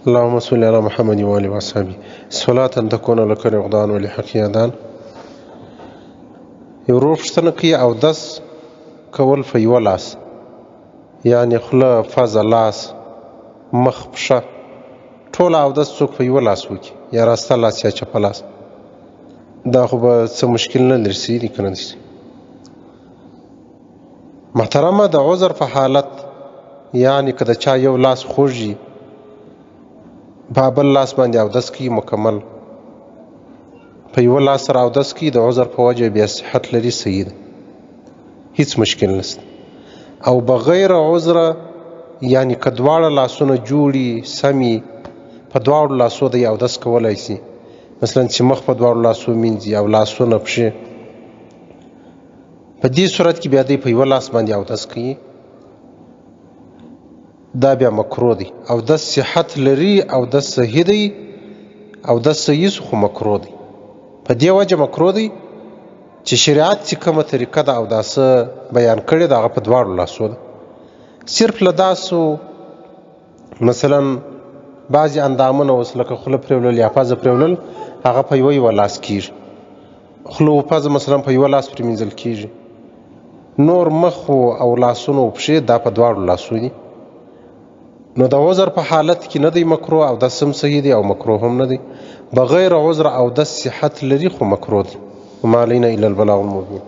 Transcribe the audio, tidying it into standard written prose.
اللهم صل على محمد وآله وصحبه صلاة تكون لك رغدان ولحق يدان. یو ورور پوښتنه کوي، اودس کول په یوه لاس، یعنې خوله، پزه، لاس، مخ، پښه، ټوله اودس څوک په یوه لاس وکړي، یا راسته لاس یا چپه لاس، دا خو به څه مشکل نه لري، صحیح دي که نه دي؟ محترمه، د عذر په حالت، یعنې که د چا یو لاس خوږ وي، په بل لاس باندې اودس کوي، مکمل په یوه لاس سره اودس کوي، د عذر په وجه بیا صحت لري، صحیح ده، هیڅ مشکل نشته. او بغیر عذره، یعنې که دواړه لاسونه جوړي سمي، په دواړو لاسو دی اودس کولای شي، مثلا چې مخ په دواړو لاسو مینځي او لاسونه پښې، په دې صورت کې بیا دی په یوه لاس باندې اودس کوي، دا بیا مکروه دی. اودس صحت لري، اودس صحیح دی، اودس صحیح سو خو مکروه دی. په دې وجه مکروه دی چې شریعت چې کومه طریقه د اوداسه بیان کړې ده، هغه په دواړو لاسو ده. صرف له داسو مثلا بعضې اندامونه اوس لکه خوله پرېولل یا پزه پرېولل، هغه په یوه یوه لاس کېږي، خوله او پزه مثلا په یوه لاس پرې مینځل کېږي، نور مخ او لاسونو او پښې دا په دواړو لاسو دي. نو د عذر په حالت کې نه دی مکروه، اودس هم صحیح دی او مکروه هم نه دی. بغیر عذر اودس صحت لري خو مکروه دی. وما علينا الا البلاغ المبين.